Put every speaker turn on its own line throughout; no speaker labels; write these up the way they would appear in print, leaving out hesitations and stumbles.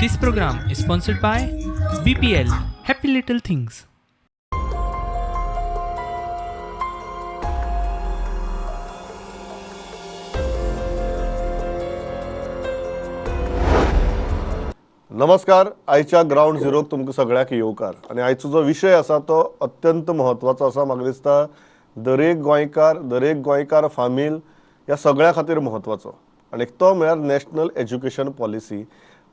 This program is sponsored by BPL Happy Little Things.
नमस्कार. आयच्या ground झिरोक तुमकां सगळ्याक येवकार. आनी आयचो जो विशय आसा तो अत्यंत म्हत्वाचो आसा. म्हाका दिसता दरेक गोंयकार, दरेक गोंयकार फामील ह्या सगळ्या खातीर म्हत्वाचो. आनी तो म्हळ्यार नॅशनल एज्युकेशन पॉलिसी.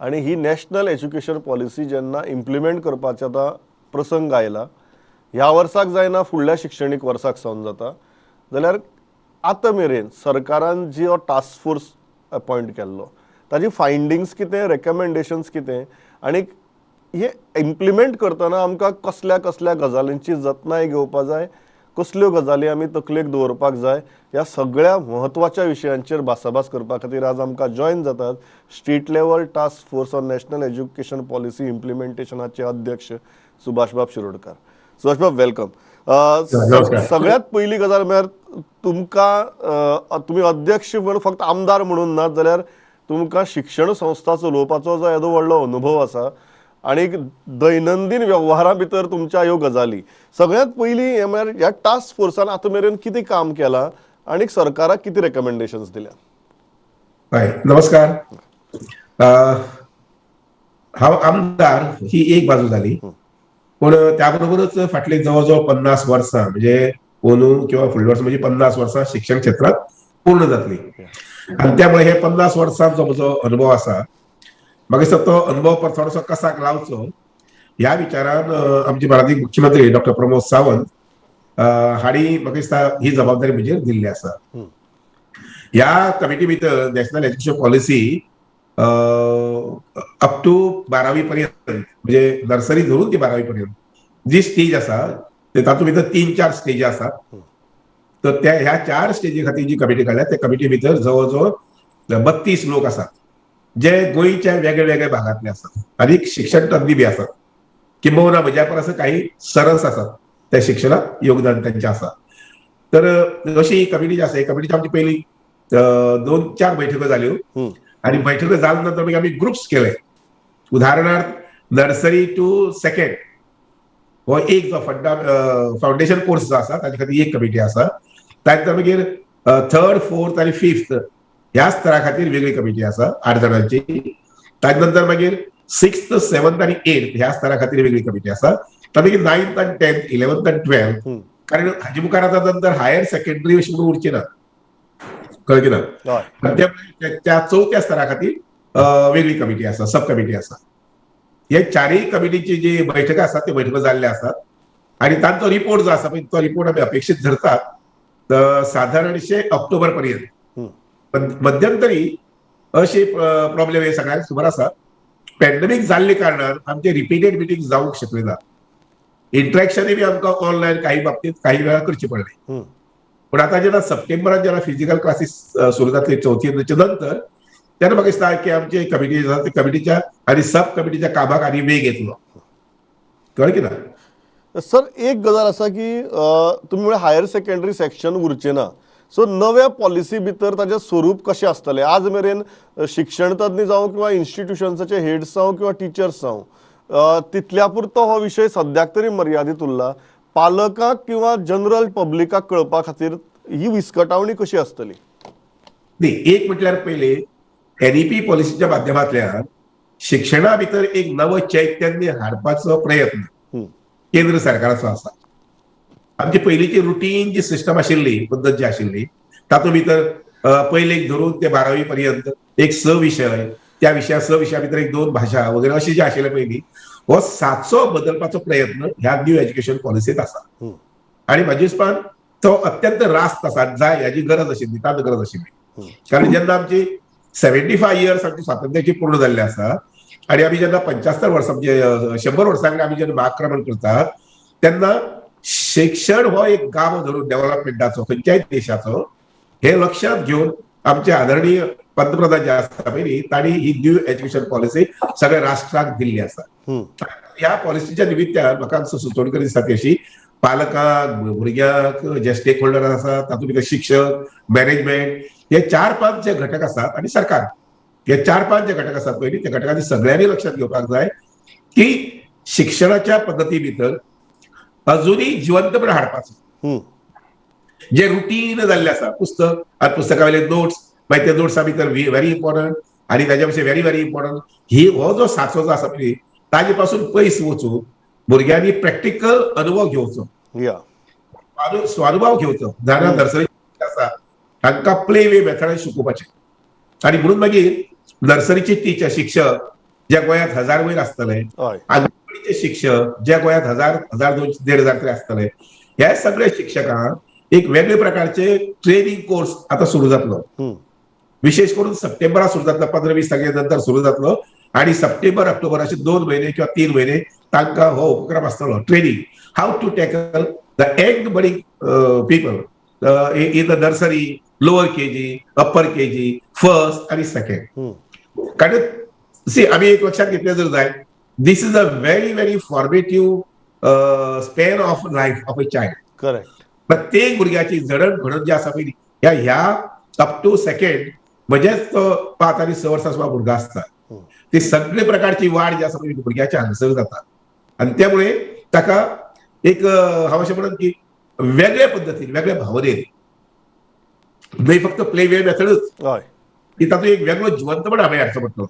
आनी ही नॅशनल एज्युकेशन पॉलिसी जेन्ना इम्प्लिमेंट करपाचो आतां प्रसंग आयला, ह्या वर्साक जायना फुडल्या शिक्षणीक वर्साक सावन जाता, जाल्यार आतां मेरेन सरकारान जी हो टास्क फोर्स अपॉयंट केल्लो ताजी फायंडिंग्स कितें, रेकमेंडेशन्स कितें, आनी हे इम्प्लिमेंट करतना आमकां कसल्या कसल्या गजालींची जतनाय घेवपा जाय, कसल्यो गजाली आमी तकलेक दवरपाक जाय, ह्या सगळ्या म्हत्वाच्या विशयांचेर भासाभास करपा खातीर आज आमकां जॉयन जातात state level task force on national education policy इम्प्लिमेंटेशनाचे अध्यक्ष सुभाषबाब शिरोडकर. सुभाषबाब, welcome. सगळ्यात पयली गजाल म्हळ्यार तुमकां, तुमी अध्यक्ष म्हणून फक्त आमदार म्हणून ना, जाल्यार तुमकां शिक्षण संस्था चलोवपाचो जो येदो व्हडलो अनुभव आसा आनी दैनंदीन वेव्हारा भितर तुमच्या ह्यो गजाली. सगळ्यात पयलीं हें म्हळ्यार ह्या टास्क फोर्सान आतां मेरेन कितें काम केलां आनी सरकाराक कितें रेकमेंडेशन्स दिल्या?
हय, नमस्कार. हांव आमदार ही एक बाजू जाली, पूण त्या बरोबरच फाटली जवळ जवळ 50 वर्सां, म्हणजे अंदू किंवा फुडल्या वर्सां म्हणजे 50 वर्सां शिक्षण क्षेत्रांत पूर्ण जातली. आनी त्यामुळे हे 50 वर्सांचो म्हजो अनुभव आसा. म्हाका दिसता तो अनुभव परत थोडोसो कसाक लावचो ह्या विचारान आमचे भारतीय मुख्यमंत्री डॉक्टर प्रमोद सावंत हांणी म्हाका दिसता ही जबाबदारी म्हजेर दिल्ली आसा. ह्या कमिटी भितर national education policy up to 12वी पर्यंत, म्हणजे नर्सरी धरून ती 12वी पर्यंत जी स्टेज आसा ते तातूंत भितर 3-4 स्टेजी आसात. तर त्या ह्या 4 स्टेजी खातीर जी कमिटी काडल्या त्या कमिटी भितर जवळ जवळ 32 लोक आसात जे गोंयच्या वेगळे वेगळे भागांतले आसात आनी शिक्षण तज्ञ बी आसात, किंबहुना म्हज्या परस काही सरस आसात त्या शिक्षणात योगदान त्यांचे आसा. तर अशी ही कमिटी जी आसा, ही कमिटीची आमची पयली 2-4 बैठको जाल्यो आनी बैठको जाल्या नंतर मागीर आमी ग्रुप्स केले. उदाहरणार्थ नर्सरी टू सेकंड हो एक जो फावंडेशन कोर्स जो आसा ताचे खातीर एक कमिटी आसा. त्यानंतर मागीर 3rd, 4th आनी 5th ह्या स्तरा खातीर वेगळी कमिटी आसा 8 जाणांची. ताच्या नंतर मागीर 6th, 7th आनी 8th ह्या स्तरा खातीर वेगळी कमिटी आसा. ताच्या मागीर 9th आनी 10th, 11th आनी 12th, कारण हाजे मुखार आतां नंतर हायर सेकंडरी अशी म्हणून उरची ना, कळ्ळें की ना. त्यामुळे त्या 4थ्या स्तरा खातीर वेगळी कमिटी आसा, सब कमिटी आसा. हे 4 कमिटीची जी बैठका आसात त्यो बैठको जाल्ले आसात आनी तांचो रिपोर्ट जो आसा पळय तो रिपोर्ट आमी अपेक्षीत धरतात साधारणशे ऑक्टोबर पर्यंत. मध्यंतरी अशी प्रॉब्लेम हे सगळ्यांक खबर आसा, पॅन्डेमीक जाल्ले कारणान आमचे रिपीटेड मिटींग जावंक शकले ना, इंट्रॅक्शनय बी आमकां ऑनलायन काही बाबतींत काही वेळा करचे पडले. पूण आतां जेन्ना सप्टेंबरान जेन्ना फिजिकल क्लासीस सुरू जातली 4थीच्या नंतर, तेन्ना म्हाका दिसता की आमची कमिटी आसा त्या कमिटीच्या आनी सब कमिटीच्या कामाक आनी वेग येतलो, कळ्ळें की ना.
सर, एक गजाल आसा की तुमी म्हळ्यार हायर सेकंडरी सेक्शन उरचें ना, सो नव्या पॉलिसी भितर ताजें स्वरूप कशें आसतलें? आज मेरेन शिक्षण तज्ञ जावं किंवा इन्स्टिट्युशन्साचे हेड्स जावं किंवा टिचर्स जावं, तितल्या पुरतो हो विशय सद्याक तरी मर्यादीत उरला. पालकांक किंवा जनरल पब्लिकाक कळपा खातीर ही विस्कटावणी कशी आसतली?
न्ही, एक म्हटल्यार पयलीं एनईपी पॉलिसीच्या माध्यमांतल्यान शिक्षणा भितर एक नवो चैतन्य हाडपाचो प्रयत्न केंद्र सरकाराचो आसा. आमची पयलींची रुटीन जी सिस्टम आशिल्ली, पद्दत जी आशिल्ली तातूंत भितर पयलेक धरून ते 12वी पर्यंत एक 6 विशय, त्या विशया 6 विशया भितर 1-2 भाशा वगैरे अशी जी आशिल्ले पयलीं, हो साचो बदलपाचो प्रयत्न ह्या न्यू एज्युकेशन पॉलिसींत आसा. आनी म्हाज्या हिसपान तो अत्यंत रास्त आसा, जाय हाजी गरज आशिल्ली, नितांत गरज आशिल्ली. कारण जेन्ना आमची 75 इयर्स आमची स्वातंत्र्याची पूर्ण जाल्ली आसा आनी आमी जेन्ना 75 वर्सां म्हणजे 100 वर्सां कडेन आमी जेन्ना आक्रमण करतात तेन्ना शिक्षण हो एक गांव धरून डेव्हलपमेंटाचो खंयच्याय देशाचो हे लक्षांत घेवन आमचे आदरणीय पंतप्रधान जे आसा पळय तांणी ही न्यू एज्युकेशन पॉलिसी सगळ्या राष्ट्राक दिल्ली आसा. ह्या पॉलिसीच्या निमित्तान म्हाका सुचोवणी करी दिसता ती अशी, पालकांक, भुरग्यांक, जे स्टेक होल्डर आसा तातूंत भितर शिक्षक, मॅनेजमेंट, हे 4-5 जे घटक आसात आनी सरकार हे 4-5 जे घटक आसात पयलीं त्या घटकांनी सगळ्यांनी लक्षात घेवपाक जाय की शिक्षणाच्या पद्दती भितर अजुनूय जिवंतपण हाडपाचो. जे रुटीन जाल्लें आसा पुस्तक आनी पुस्तका वयले नोट्स, मागीर ते नोट्सा भितर व्हेरी इम्पॉर्टंट आनी ताच्या विशीं व्हेरी व्हेरी इम्पॉर्टंट, ही हो जो साचो जो आसा पळय ताजे पासून पयस वचून भुरग्यांनी प्रॅक्टिकल अनुभव घेवचो, स्वानुभव घेवचो. जाणा नर्सरी आसा तांकां प्ले वे मेथडान शिकोवपाचें. आनी म्हणून मागीर नर्सरीचे टिचर शिक्षक ज्या गोंयांत 1000 वयर आसतले, आंगणवाडीचे शिक्षक ज्या गोंयांत 1000, 1200, 1500 तरी आसतले, ह्या सगळ्या शिक्षकांक एक वेगळे प्रकारचे ट्रेनिंग कोर्स आतां सुरू जातलो. विशेष करून सप्टेंबरात सुरू जातलो, 15-20 तारखे नंतर सुरू जातलो आणि सप्टेंबर ऑक्टोबर असे 2 महिने किंवा 3 महिने तांकां हो उपक्रम आसतलो. Training how to tackle the young budding people in the nursery, lower KG, upper KG, first आणि सेकंड. कारण सी आम्ही एक लक्षात घेतले जर जाय, this is a very very formative span of life of a child.
Correct.
प्रत्येक भुरग्याची जडण घडण जी आसा पळय ह्या ह्या अप टू सेकंड म्हणजेच तो 5 आणि 6 वर्सांचो भुरगो आसता, ती सगळे प्रकारची वाड जी आसा पळय भुरग्याच्या हांगसर जाता. आनी त्यामुळे ताका एक हांव अशें म्हणून की वेगळे पद्दतीन, वेगळे भावनेन, न्हय फक्त प्ले वे मेथडच, की तातूंत एक वेगळो जिवंतपण आमी हाडचो पडटलो.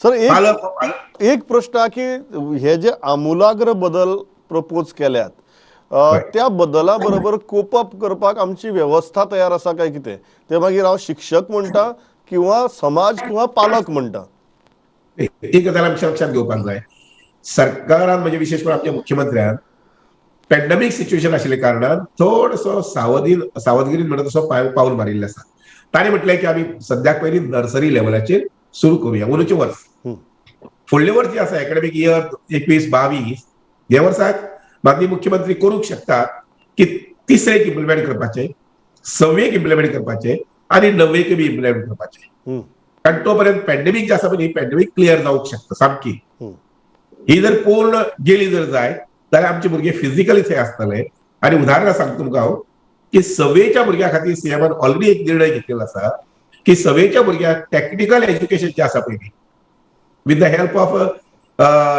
सर एक प्रश्न हा की हे जे आमूलाग्र बदल प्रपोज केल्यात त्या बदला बरोबर कोप अप करपाक आमची वेवस्था तयार आसा काय कितें, ते मागीर हांव शिक्षक म्हणटा किंवा समाज किंवा पालक म्हणटा.
एक गजाल आमच्या लक्षात घेवपाक जाय, सरकारान म्हणजे विशेष करून आमच्या मुख्यमंत्र्यान पॅन्डेमीक सिच्युएशन आशिल्ल्या कारणान थोडसो सावधगिरीन म्हणटा तसो पावल मारिल्लें आसा. ताणें म्हटलें की आमी सद्याक पयलीं नर्सरी लेवलाचेर सुरू करुया अंदूचें वर्स. फुडलें वर्स जें आसा एकॅडमीक इयर 21-22 हे वर्साक माननीय मुख्यमंत्री करूंक शकता की तिसरेक इम्प्लिमेंट करपाचें, सव्वेक इम्प्लिमेंट करपाचें आनी णव्वेक बी इम्प्लिमेंट करपाचें. कारण तो पर्यंत पॅन्डेमीक जे आसा पळय पॅन्डेमीक क्लियर जावंक शकता सामकी. ही जर पूर्ण गेली जर जाय जाल्यार आमचे भुरगे फिजिकली थंय आसतले. आनी उदाहरणां सांगता तुमकां हांव की सवेच्या भुरग्या खातीर सीएमान ऑलरेडी एक निर्णय घेतलेलो आसा की सवेच्या भुरग्यांक टॅक्निकल एज्युकेशन जें आसा पळय with the help of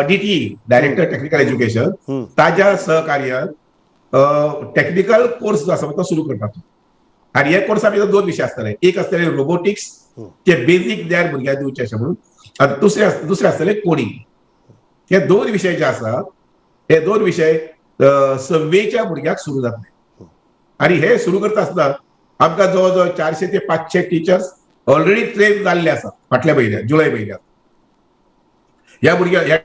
DTE, director technical education, ताज्या सहकार्यान टॅक्निकल कोर्स जो आसा तो सुरू करपाचो. आनी हे कोर्सा भितर 2 विशय आसतले, एक आसतले रोबोटिक्स, ते बेजीक ज्ञान भुरग्यांक दिवचें अशें म्हणून, आनी दुसरें आसतलें कोडींग. हे 2 विशय जे आसा हे 2 विशय सव्वेच्या भुरग्यांक सुरू जातले. आनी हे सुरू करता आसतना आमकां जवळ जवळ 400 ते 500 टिचर्स ऑलरेडी ट्रेन जाल्ले आसात फाटल्या म्हयन्यात, जुलय म्हयन्यात. ह्या भुरग्या ह्या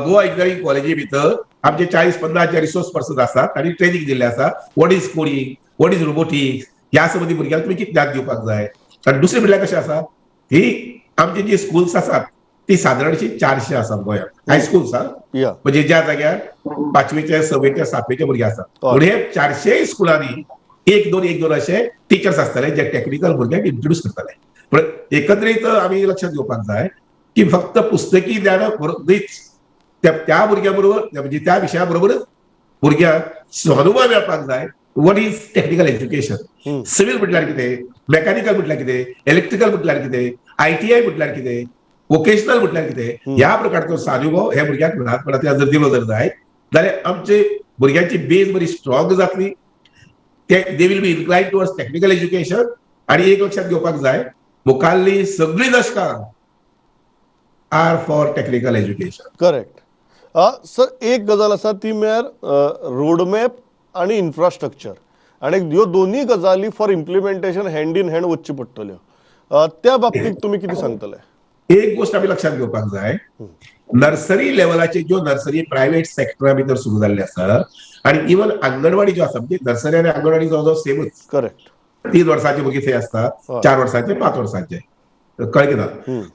गोवा इंजिनियरींग कॉलेजी भितर आमचे 40-50 जे रिसोर्स पर्सन आसात तांणी ट्रेनिंग दिल्लें आसा, what is coding, what is robotics, ह्या संबंदी भुरग्यांक तुमी कितें ज्ञान दिवपाक जाय. आनी दुसरें म्हटल्यार कशें आसा, ही आमची जी स्कुल्स आसात ती सादारणशी 400 आसात गोंयांत, हायस्कुल्स म्हणजे ज्या जाग्यार 5वेचे, 6वेचे, 7वेचे भुरगे आसात. पूण हे 400 स्कुलांनी 1 2 1 2 अशे टिचर्स आसतले जे टॅक्निकल भुरग्यांक इंट्रोड्यूस करतले. पण एकत्रीत आमी लक्षात घेवपाक जाय की फक्त पुस्तकी ज्ञान न्हीच, त्या भुरग्या बरोबर म्हणजे त्या विशया बरोबरच भुरग्यांक स्वानुभव मेळपाक जाय. What is technical education, civil म्हटल्यार कितें, मेकॅनिकल म्हटल्यार कितें, इलेक्ट्रिकल म्हटल्यार कितें, ITI म्हटल्यार कितें, वोकेशनल म्हटल्यार कितें, ह्या प्रकारचो स्वानुभव हे भुरग्यांक ल्हानपणांतल्यान जर दिलो जर जायत जाल्यार आमचे भुरग्यांची बेज बरी स्ट्रॉंग जातली. ते they will be incline towards technical education. आनी एक लक्षात घेवपाक जाय, मुखाल्ली सगळीं दशकां are for technical education.
Correct. Sir एक गजाल आसा ती म्हळ्यार रोडमॅप आनी इन्फ्रास्ट्रक्चर, आनी ह्यो दोनूय गजाली for implementation hand in hand वचच्यो पडटल्यो. त्या बाबतीत तुमी कितें सांगतले?
एक गोष्ट आमी लक्षात घेवपाक जाय, नर्सरी लेवलाचे ज्यो नर्सरी प्रायव्हेट सेक्टरा भितर सुरू जाल्ले आसा आनी इवन अंगणवाडी ज्यो आसा, म्हणजे नर्सरी आनी अंगणवाडी जवळ जवळ सेमच.
करेक्ट.
3 वर्सांचे भुरगे थंय आसता, 4 वर्सांचे, 5 वर्सांचे, कळ्ळें ना.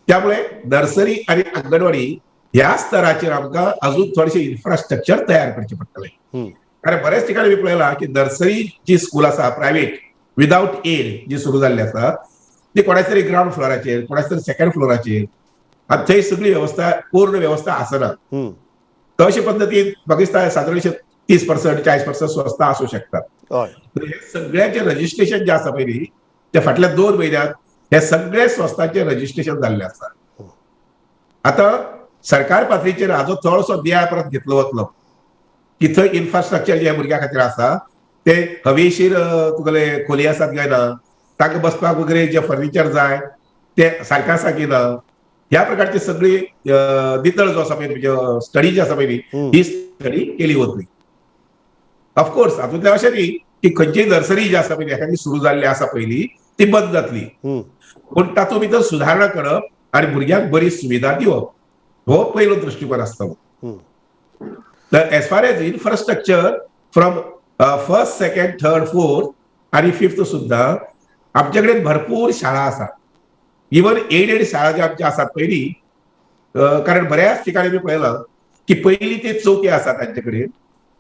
त्यामुळे नर्सरी आनी अंगणवाडी ह्या स्तराचेर आमकां अजून थोडेशें इन्फ्रास्ट्रक्चर तयार करचें पडटलें. कारण बऱ्याच ठिकाणी मी पळयलां की नर्सरी जी स्कूल आसा प्रायव्हेट विदाउट एड जी सुरू जाल्ली आसा ती कोणाच्या तरी ग्रावंड फ्लोराचेर, कोणाच्या तरी सेकंड फ्लोराचेर, आनी थंय सगळी वेवस्था पूर्ण वेवस्था आसना. तशे पद्दतीन म्हाका दिसता सादारणशे 30% 40% संस्था आसूं शकतात. हे सगळ्यांचे रजिस्ट्रेशन जे आसा पयलीं त्या फाटल्या 2 म्हयन्यांत हे सगळे संस्थांचे रजिस्ट्रेशन जाल्लें आसा. आतां सरकार पातळीचेर हाजो चडसो नियाळ परत घेतलो वतलो की थंय इन्फ्रास्ट्रक्चर जे भुरग्यां खातीर आसा ते हवेशीर तुगेले खोली आसात काय ना, तांकां बसपाक वगैरे जे फर्निचर जाय ते सारकें आसा की ना, ह्या प्रकारची सगळी नितळ जो आसा पळय म्हणजे स्टडी जी आसा पळय ही स्टडी केली वतली. ऑफकोर्स हातूंतलें अशें न्ही की खंयचीय नर्सरी जी आसा पळय एखादी सुरू जाल्ली आसा पयली ती बंद जातली, पूण तातूंत भितर सुदारणा करप आनी भुरग्यांक बरी सुविधा दिवप हो पयलो दृश्टिकोन आसतलो. तर as far as infrastructure from first, second, third, fourth आनी फिफ्थ सुद्दां आमचे कडेन भरपूर शाळा आसात. इवन एडेड शाळा ज्यो आमच्यो आसात पयलीं, कारण बऱ्याच ठिकाणी मी पळयलां की पयली ते चवथी आसा तांचे कडेन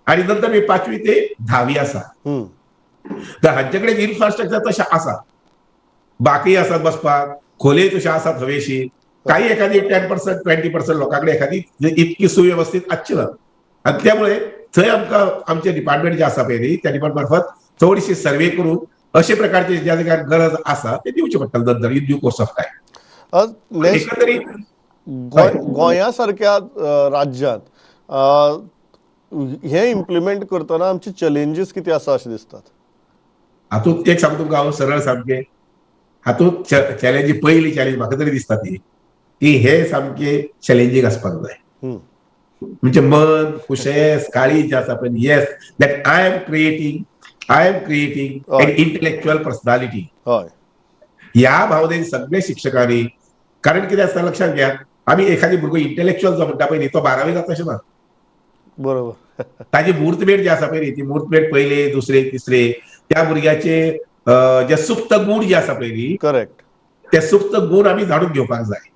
आनी नंतर 5वी ते 10वी आसा. तर हांचे कडेन इन्फ्रास्ट्रक्चर तशें आसा, बाकी आसात बसपाक, खोले तशे आसात हवेशीर. काही एखादी 10% 20% लोकां कडेन एखादी इतकी सुव्यवस्थीत आसची ना आनी त्यामुळे थंय आमकां आमचें डिपार्टमेंट जें आसा पळय न्ही त्या डिपार्टमेंट मार्फत थोडीशी सर्वे करून अशे प्रकारचे ज्या जाग्यार गरज आसा ते दिवचे पडटले नंतर in due course of time. एकंदरीत
गोंया सारक्या राज्यांत हे इम्प्लिमेंट करतना आमचे चॅलेंजीस कितें आसा अशें दिसतात?
हातूंत एक सांगू तुमकां हांव सरळ सामकें, हातूंत चॅलेंज पयली चॅलेंज म्हाका तरी दिसता ती की हे सामके चॅलेंजींग आसपाक जाय. म्हणजे मन कुशेस काळीज जे आसा पळय, yes that I am creating an intellectual personality, ह्या भावनेन सगळे शिक्षकांनी. कारण कितें आसता लक्षात घेयात, आमी एखादी भुरगो इंटलेक्च्युअल जो म्हणटा पळय न्ही तो 12वी जाता अशें ना.
बरोबर.
ताजी मुहूर्तमेढ जी आसा पळय न्ही ती मुहूर्तमेढ पयले, दुसरे, तिसरे त्या भुरग्याचे जे सुप्त गुण जे आसा पळय न्ही,
करेक्ट,
ते सुप्त गुण आमी जाणून घेवपाक जाय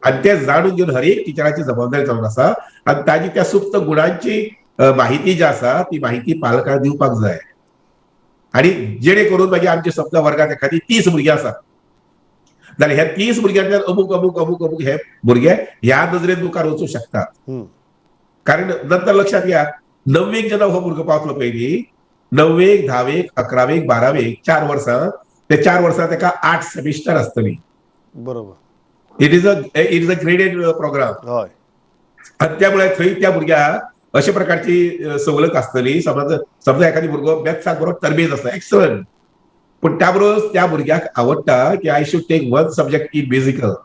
आनी ते जाणून घेवन हर एक टिचराची जबाबदारी जावन आसा आनी ताजी त्या सुप्त गुणांची माहिती जी आसा ती माहिती पालकांक दिवपाक जाय. आनी जेणे करून मागीर आमच्या समजा वर्गात एखादी 30 भुरगीं आसात जाल्यार ह्या 30 भुरग्यांतल्यान अमूक अमूक अमूक अमूक हे भुरगे ह्या नजरेन मुखार वचूं शकतात. कारण नंतर लक्षात घ्या, 9वेक जेन्ना हो भुरगो पावतलो पयलीं, 9वेक, 10वेक, 11वेक, 12वेक, 4 वर्सां, ते 4 वर्सां ताका 8 सेमिस्टर आसतली.
बरोबर.
It is a graded program. आनी त्यामुळे थंय त्या भुरग्याक अशे प्रकारची सवलत आसतली. समज समजा एखादी भुरगो मॅथ्साक बरो तरबेज आसा, एक्सलंट, पूण त्या बरोबर त्या भुरग्याक आवडटा की I should take one subject in musical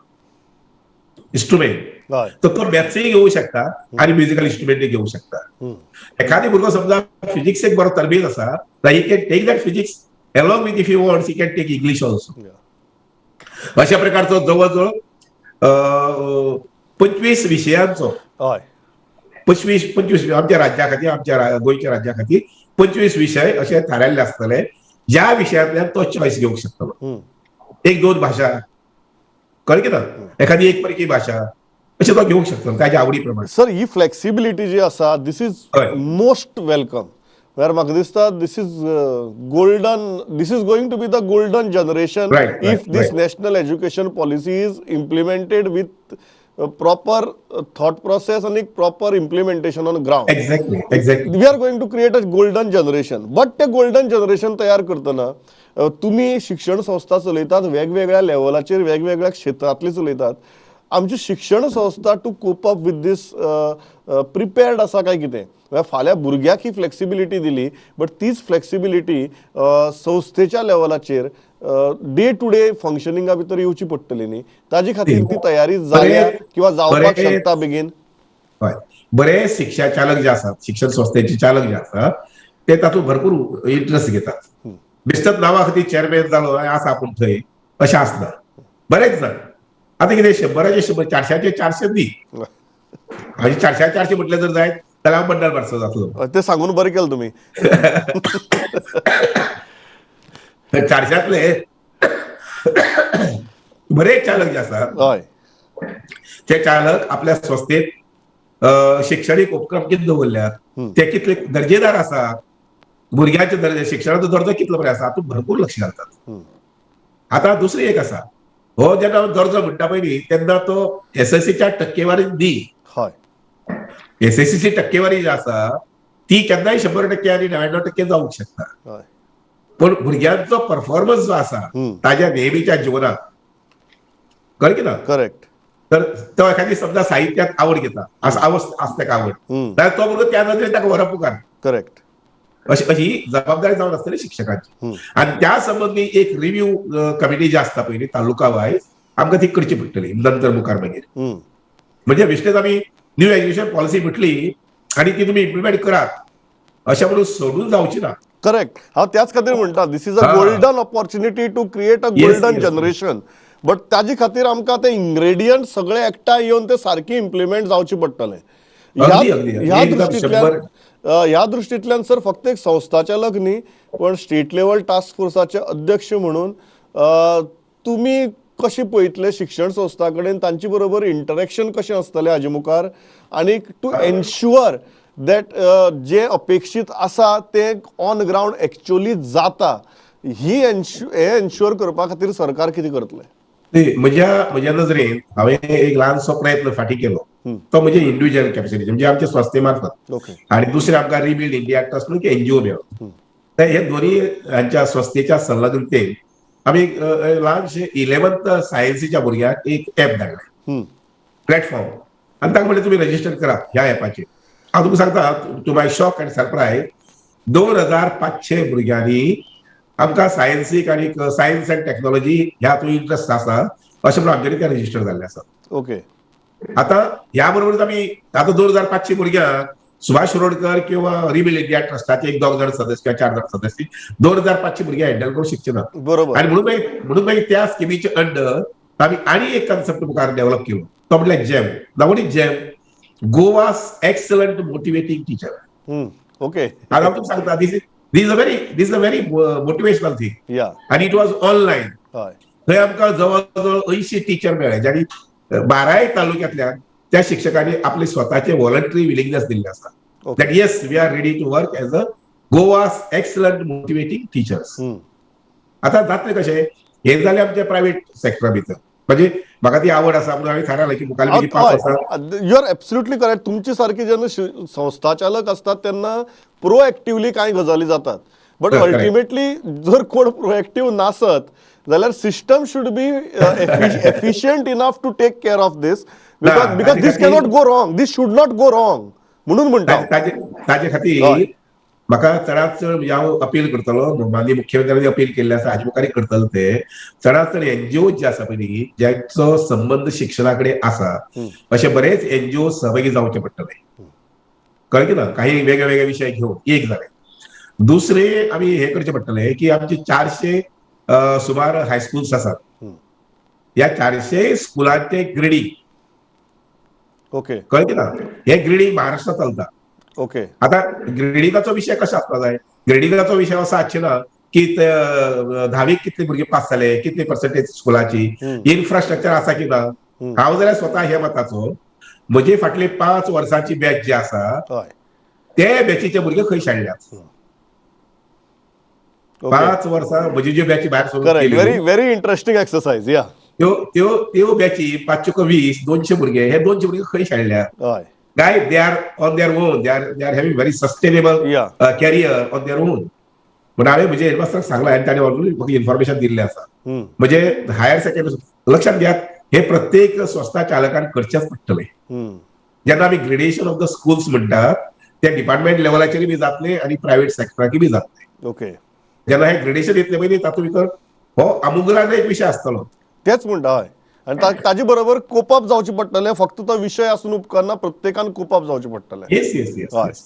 instrument, तर तो मॅथ्सूय घेवंक शकता आनी म्युजिकल इन्स्ट्रुमेंटूय घेवंक शकता. एखादी भुरगो समजा फिजिक्सेक बरो तरबेज आसा, he can take that physics along with if you wants he can take English also. अशा प्रकारचो जवळ जवळ 25 विशयांचो, 25 आमच्या राज्या खातीर, आमच्या गोंयच्या राज्या खातीर 25 विशय अशे थारायल्ले आसतले ज्या विशयांतल्यान तो चॉयस घेवंक शकतलो. 1-2 भाशा कळ्ळें की ना, एखादी एक परकी भाशा अशें तो घेवंक शकतलो ताच्या आवडी प्रमाण.
सर, ही फ्लेक्सिबिलिटी जी आसा this is most welcome. म्हळ्यार म्हाका दिसता this is golden, this is going to be the golden generation if this national education policy is implemented with proper thought process आनी proper implementation on ground.
Exactly, exactly.
We are going to create a golden generation. But ते golden generation तयार करतना तुमी शिक्षण संस्था चलयतात, वेगवेगळ्या लेवलाचेर वेगवेगळ्या क्षेत्रांतली चलयतात. आमची शिक्षण संस्था to cope up with this prepared आसा काय कितें? म्हळ्यार फाल्यां भुरग्याक ही फ्लेक्सिबिलिटी दिली बट तीच फ्लेक्सिबिलिटी संस्थेच्या लेवलाचेर डे टू डे फंक्शनिंगा भितर येवची पडटली न्ही, ताजे खातीर ती तयारी जाल्या किंवा जावपाक शकता बेगीन?
हय, बरे शिक्षा चालक जे आसात, शिक्षण संस्थेचे चालक जे आसात ते तातूंत भरपूर इंट्रस्ट घेतात. बेश्टच नांवा खातीर चेअरमॅन जालो आसा आपूण थंय अशें आसना. बरेच जाण आतां कितें 100चे 100, 400चे 400 न्ही, आनी 400 400 म्हटलें जर जायत जाल्यार हांव बंडल बारसो जातलो.
ते सांगून बरें केलें तुमी.
400तले बरेच चालक जे आसात ते चालक आपल्या संस्थेत शिक्षणीक उपक्रम कितें दवरल्यात, ते कितले दर्जेदार आसात, भुरग्यांचे दर्जे, शिक्षणाचो दर्जो कितलो बरो आसा हातूंत भरपूर लक्ष घालतात. आतां दुसरी एक आसा, हो जेन्ना दर्जो म्हणटा पळय न्ही तेन्ना तो एसएससीच्या टक्केवारीन न्ही. एसएससीची टक्केवारी जी आसा ती केन्नाय 100% आनी 99% जावंक शकता. पण भुरग्यांचो परफॉर्मन्स जो आसा ताज्या नेहमीच्या जिवनात, कळ्ळें की ना?
करेक्ट.
तर तो एखादी समजा साहित्यात आवड घेता, आवड आसा ताका आवड, जाल्यार तो भुरगो त्या नदरेन ताका व्हरप मुखार.
करेक्ट.
अशी अशी जबाबदारी जावन आसतली शिक्षकांची. आणि त्या संबंधी एक रिव्ह्यू कमिटी जी आसता पयली तालुका वायज आमकां ती करची पडटली नंतर मुखार मागीर. म्हणजे बेश्टेच आमी न्यू एज्युकेशन पॉलिसी म्हटली आणि ती तुमी इम्प्लिमेंट करात अशें म्हणून सोडून जावची ना.
करेक्ट. हांव त्याच खातीर म्हणटा, this is a golden opportunity to create a golden generation, but ताजे खातीर आमकां ते इन्ग्रेडियंट सगळे एकठांय येवन ते सारके इम्प्लिमेंट जावचे पडटले.
ह्या दृष्टींतल्यान
ह्या दृष्टींतल्यान सर फक्त एक संस्थाचालक न्ही पण स्टेट लेवल टास्क फोर्साचे अध्यक्ष म्हणून तुमी कशें पळयतले शिक्षण संस्था कडेन, तांचे बरोबर इंटरेक्शन कशें आसतलें हाजे मुखार, आनी टू एन्श्युअर that जे अपेक्षीत आसा ते ऑन ग्रावंड एक्च्युअली जाता, ही हे एन्श्युअर करपा खातीर सरकार कितें करतलें?
म्हज्या म्हज्या नजरेन हांवें एक ल्हानसो प्रयत्न फाटीं केलो तो म्हणजे इंडिव्हिज्युअल कॅपॅसिटी, म्हणजे आमचे संस्थे मार्फत, आणि दुसरें आमकां रिबिल्ड इंडिया ट्रस्ट म्हणून एनजीओ मेळ्ळो. तर हे दोन्ही हांच्या संस्थेच्या संलग्नतेन आमी ल्हानशे 11th सायन्सीच्या भुरग्यांक एक एप धाडलें, प्लॅटफॉर्म, आनी तांकां म्हणलें तुमी रजिस्टर करा ह्या एपाचेर. हांव तुमकां सांगता, to my shock and surprise 2500 भुरग्यांनी आमकां सायन्सीक आनी सायन्स अँड टॅक्नोलॉजी ह्या हातूंत इंट्रस्ट आसा अशें म्हणून आमच्यानी ते रजिस्टर जाल्ले आसा.
ओके.
आता ह्या बरोबरच आमी आतां 2500 भुरग्यांक सुभाष शिरोडकर किंवा रिबिल्ड इंडिया ट्रस्टाचे एक 2 जण सदस्य किंवा 4 जण सदस्य 2500 भुरगे हँडल करूंक शकचे ना.
बरोबर.
आणि म्हणून मागीर त्या स्किमीचे अंडर आमी आनी एक कन्सेप्ट मुखार डेव्हलप केलो, तो म्हटल्यार GEM. Now what is GEM? Goa's excellent motivating teacher.
Okay.
हांव तुमकां सांगता, this is a very motivational thing. आनी it was online. थंय आमकां जवळ जवळ 80 टिचर मेळ्ळे ज्यांनी 12 तालुक्यांतल्यान त्या शिक्षकांनी आपले स्वताचे व्हॉलंटरी विलिंगनेस दिल्ले आसा, that yes we are ready to work as a Goa's excellent motivating teachers. आतां जातलें कशें, हे जालें आमचे प्रायव्हेट सेक्टरा भितर, म्हणजे म्हाका ती आवड आसा म्हणून हांवें थारायलें की मुखार 5 वर्सां.
You are absolutely correct. तुमचे सारखे जेन्ना संस्थाचालक असतात तेन्ना प्रोएक्टिवली कांय गजाली जातात, बट अल्टिमेटली जर कोण प्रोएक्टिव्ह नासत जाल्यार system should be efficient enough to take care of this, because this cannot go wrong, this should not go wrong म्हणून म्हणटा.
ताजे खातीर म्हाका चडात चड हांव अपील करतलो, माननीय मुख्यमंत्र्यांनी अपील केल्ले आसा, हाजे मुखार करतलो, ते चडात चड एनजीओ जे आसा पळय न्ही ज्यांचो संबंद शिक्षणा कडेन आसा अशे बरेच एनजीओ सहभागी जावचे पडटले. कळ्ळें की ना? काही वेगळे वेगळे विशय घेवन एक जाले. दुसरे आमी हे करचे पडटले की आमचे 400 सुमार हायस्कूल्स आसात, ह्या 400 स्कुलांचे ग्रेडींग.
ओके.
कळ्ळें की ना? हे ग्रेडींग महाराष्ट्रात चलता.
ओके.
आता ग्रेडिंगाचो विशय कसो आसपा जाय? ग्रेडिंगाचो विशय असो आसचे ना की 10वीक कितले भुरगे पास जाले, कितले पर्सेंटेज स्कुलाची, इन्फ्रास्ट्रक्चर आसा की ना. हांव जाल्यार स्वता ह्या मताचो, म्हजे फाटले 5 वर्सांची बॅच जी आसा ते बॅचीचे भुरगे खंय शाळ्यात 5 वर्सां म्हजी ज्यो बॅची भायर सरून
very very interesting exercise. या
त्यो त्यो त्यो बॅची 5 × 20 200 भुरगे, हे 200 भुरगे खंय शाळ्यात? Guys, they are on their own. They are having very sustainable career on their own. पण हांवें म्हजे हेडमास्टराक सांगलां आनी ताणें ऑलरेडी म्हाका इन्फॉर्मेशन दिल्लें आसा. म्हणजे हायर सेकंडरी लक्षात घेयात, हे प्रत्येक संस्था चालकान करचेंच पडटलें. जेन्ना आमी ग्रेडेशन ऑफ the schools म्हणटात ते डिपार्टमेंट लेवलाचेर बी जातले आनी प्रायव्हेट सेक्टराकय बी जातले.
ओके.
जेन्ना हे ग्रेडेशन येतलें पळय न्ही तातूंत भितर हो आमुग्राग एक विशय आसतलो.
तेच म्हणटा. हय. आनी ताजे बरोबर कोपअप जावचें पडटलें, फक्त तो विशय आसून उपकारना, प्रत्येकान कोपअप जावचें पडटलें.
Yes yes yes.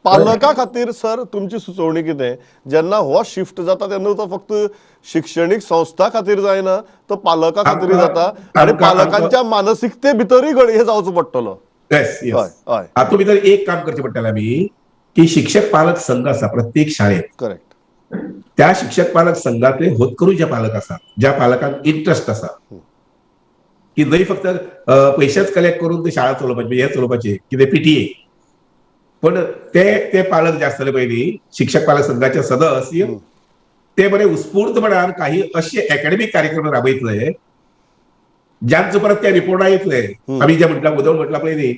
पालका खातीर सर तुमची सुचोवणी कितें, जेन्ना हो शिफ्ट जाता तेन्ना तो फक्त शिक्षणीक संस्था खातीर जायना, तो पालका खातीर जाता आनी पालकांच्या मानसिकते भितरूय घडये जावचो पडटलो.
येस येस. हातूंत भितर एक काम करचें पडटलें आमी की शिक्षक पालक संघ आसा प्रत्येक शाळेत.
करेक्ट.
त्या शिक्षक पालक संघातले होतकरू जे पालक आसात, ज्या पालकांक इंट्रस्ट आसा की न्हय फक्त पयशेच कलेक्ट करून ते शाळा चलोवपाची, हे चलोवपाचे कितें पीटीए, पण ते ते पालक जे आसतले पळय न्ही शिक्षक पालक संघाचे सदस्य, ते बरे उत्स्फूर्तपणान काही अशे एकॅडमीक कार्यक्रम राबयतले ज्यांचो परत त्या रिपोर्टा येतले. आमी जे म्हटलां उदय म्हटलां पळय न्ही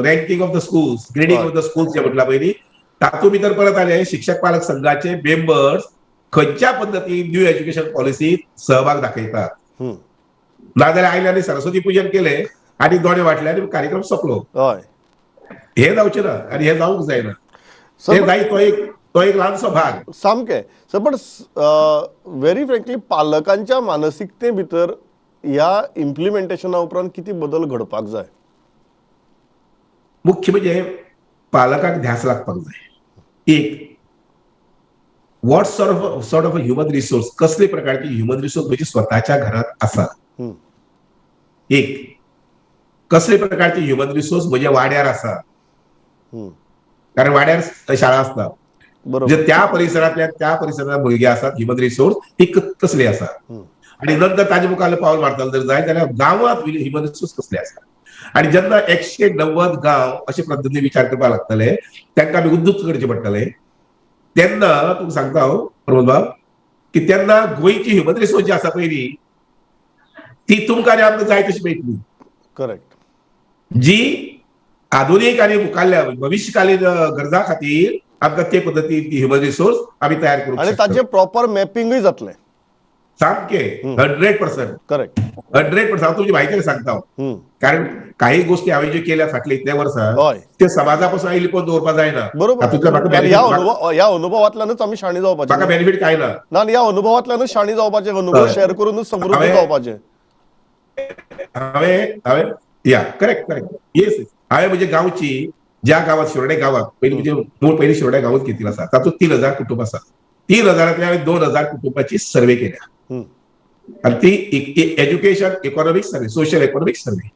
ranking of the schools, grading of the schools जे म्हटलां पळय न्ही तातूंत भितर परत आले शिक्षक पालक संघाचे मेंबर्स खंयच्या पद्दतीन न्यू एज्युकेशन पॉलिसीत सहभाग दाखयतात. नाजाल्यार आयले आनी सरस्वती पूजन केले आनी दोणे वांटले आनी कार्यक्रम सोंपलो.
हय.
हे जावचें ना आनी हे जावंक जायना.
सर,
हे जायत तो एक ल्हानसो भाग.
सामकें सर, पण व्हेरी फ्रँकली पालकांच्या मानसिकते भितर ह्या इम्प्लिमेंटेशना उपरांत कितें बदल घडपाक जाय?
मुख्य म्हणजे पालकांक ध्यास लागपाक जाय एक what sort of human resource, कसले प्रकारची ह्युमन रिसोर्स म्हणजे स्वतःच्या घरात आसा. एक कसले प्रकारची ह्युमन रिसोर्स म्हज्या वाड्यार आसा, कारण वाड्यार शाळा आसता. म्हणजे त्या परिसरांतल्या त्या परिसरांत भुरगीं आसात, ह्युमन रिसोर्स ती कसली आसा. आणि नंतर ताजे मुखार पावल मारतलो जर जाय जाल्यार गांवांत ह्युमन रिसोर्स कसले आसा. आणि जेन्ना 190 गांव अशे पद्दतीन विचार करपाक लागतले, तांकां आमी उद्दुक्त करचे पडटले. तेन्ना तुमकां सांगता हांव प्रमोद बाब की तेन्ना गोंयची ह्युमन रिसोर्स जी आसा पयली ती तुमकां आनी आमकां जाय तशी मेळटली. जी आधुनीक आनी मुखारल्या भविश्यकालीन गरजा खातीर आमकां ते पद्दतीन ती ह्युमन रिसोर्स आमी तयार करूंक
आणि
शकतले.
ताचें प्रॉपर मॅपिंगूय जातलें.
सामके 100%. 100%. हांव तुमची म्हायती सांगता हांव, कारण काही गोष्टी हांवें ज्यो केल्या फाटल्या इतल्या वर्सां ते समाजा पासून हांवें लिपोवन दवरपाक जायना. तातूंतल्यान म्हाका
आनी ह्या
benefit-
ह्या अनुभवांतल्यानच आमी शाणी जावपाचें.
म्हाका बेनिफीट काय ना.
ना, आनी ह्या अनुभवांतल्यानच शाणी जावपाचें, अनुभव शेअर करूनच समृद्ध जावपाचें.
हांवें हांवें या, करेक्ट करेक्ट, येस. हांवें म्हज्या गांवची, ज्या गांवात शिरोडे गांवात पयलीं, म्हणजे मूळ पयलीं शिरोडे गांवात घेतिल्लो आसा, तातूंत 3000 कुटुंब आसा. 3000तल्या हांवें 2000 कुटुंबाची सर्वे केल्या आनी ती education economic survey, social economic survey,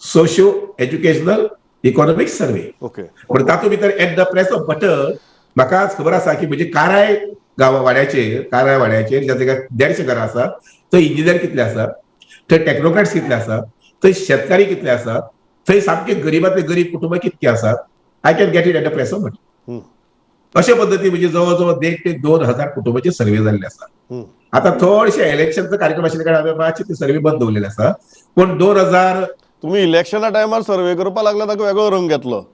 socio educational economic survey. पण तातूंत भितर at the press of button म्हाका आज खबर आसा की म्हणजे काराय गांवा वाड्याचेर, काराय वाड्याचेर ज्या जाग्यार 150 घरां आसा थंय इंजिनियर कितले आसा, थंय टेक्नोक्रेट्स कितले आसा, थंय शेतकारी कितले आसा, थंय सामके गरिबांतले गरीब कुटुंबां कितके आसात, I can get it at the press of button. अशे पद्दतीन म्हणजे जवळ जवळ 1500 ते 2000 कुटुंबाचे सर्वे जाल्ले आसा. आता थोडेशे इलेक्शनचा कार्यक्रम आशिल्ल्या कारणान हांवें मातशे ते सर्वे बंद दवरलेले आसा, पूण 2000
तुम्ही इलेक्शना टायमार सर्वे करपाक लागला, ताका वेगळो रंग घेतलो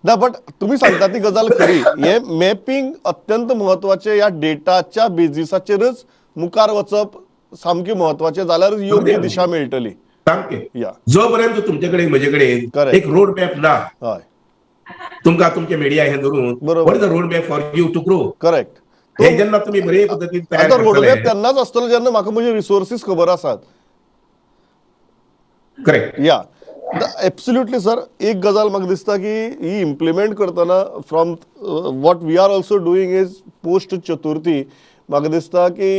ना. बट तुम्ही सांगता ती गजाल खरी. हे मॅपिंग अत्यंत म्हत्वाचें. ह्या डेटाच्या बेजिसाचेरच मुखार वचप सामकें म्हत्वाचें, जाल्यार योग्य दिशा मेळटली.
सामके. जोपर्यंत तुमचे कडेन म्हजे कडेन एक रोड मॅप ना, तुमकां तुमचे मिडिया हे धरून what is the road map for you to grow, हे जेन्ना तुमी बरे पद्दतीन तयार
आतां रोड
करतले
मॅप तेन्नाच आसतलो जेन्ना म्हाका म्हजे रिसोर्सीस खबर आसात. या, एब्सोल्युटली सर. एक गजाल म्हाका दिसता की ही इम्प्लिमेंट करतना, from what we are also doing is post Chaturthi, म्हाका दिसता की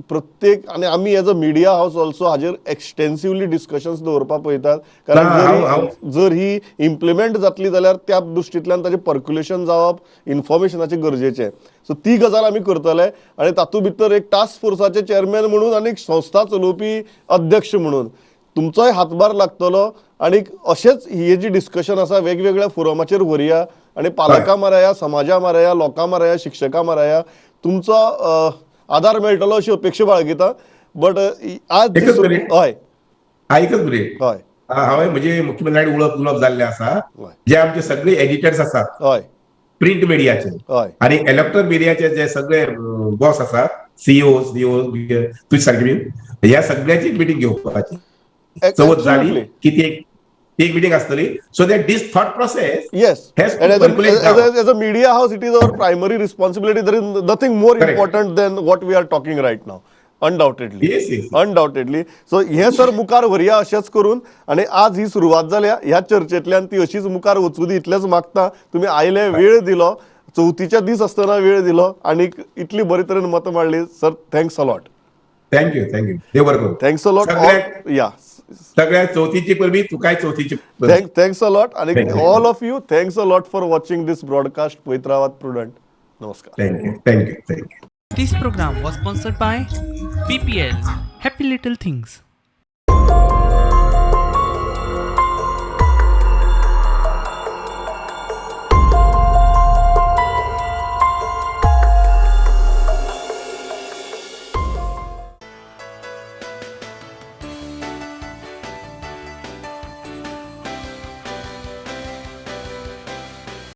प्रत्येक आनी आमी as a media house also हाजेर एक्सटेन्सिवली डिस्कशन्स दवरपाक पळयतात, कारण
ना,
जर ही इम्प्लिमेंट जातली जाल्यार त्या दृश्टींतल्यान ताजें पर्क्युलेशन जावप इन्फॉर्मेशनाचें गरजेचें. सो ती गजाल आमी करतले आनी तातूंत भितर एक टास्क फोर्साचे चेअरमॅन म्हणून आनी एक संस्था चलोवपी अध्यक्ष म्हणून तुमचोय हातभार लागतलो. आनी अशेंच ही जी डिस्कशन आसा वेगवेगळ्या फोरमाचेर व्हरया आनी पालकां माराया, समाजा माराया, लोकां माराया, शिक्षकां माराया, तुमचो आदार मेळटलो अशी अपेक्षा बाळगिता. बट आज जी
एकच मिनिट. एकच मिनिट. हांवें म्हणजे मुख्यमंत्र्यांनी उलोवप उलोवप जाल्लें आसा. जे आमचे सगळे एडिटर्स आसात प्रिंट मिडियाचे आणि इलेक्ट्रॉनिक मिडियाचे जे सगळे बॉस आसात, सीईओ सीईओ तुझ सारखे बीन, ह्या सगळ्याची मिटींग घेवपाची. चवथ झाली की ती एक मिटींग आसतली, so that this thought process has to
And
percolate down.
As a media house, it is our primary responsibility. There is nothing more important than what we are talking right now. Undoubtedly.
Yes.
Undoubtedly. So हे sir मुखार व्हरया अशेंच करून आनी आज ही सुरवात जाल्या ह्या चर्चेंतल्यान, ती अशीच मुखार वचूं दी इतलेंच मागता. तुमी आयले, वेळ दिलो, चवथीच्या दीस आसतना वेळ दिलो आनी इतली बरे तरेन मतां मांडली. Sir, thanks a lot.
Thank you, thank you. देव बरें करूं.
Thanks a lot. या.
सगळ्या चवथीची परबी, तुकाय चवथीची परबी.
Thanks a lot आणि
Thank you.
All of you, thanks a lot for watching this broadcast. पळयत रावात प्रुडंट. नमस्कार.
Thank you, thank you, thank you.
This program was sponsored by BPL, Happy Little Things.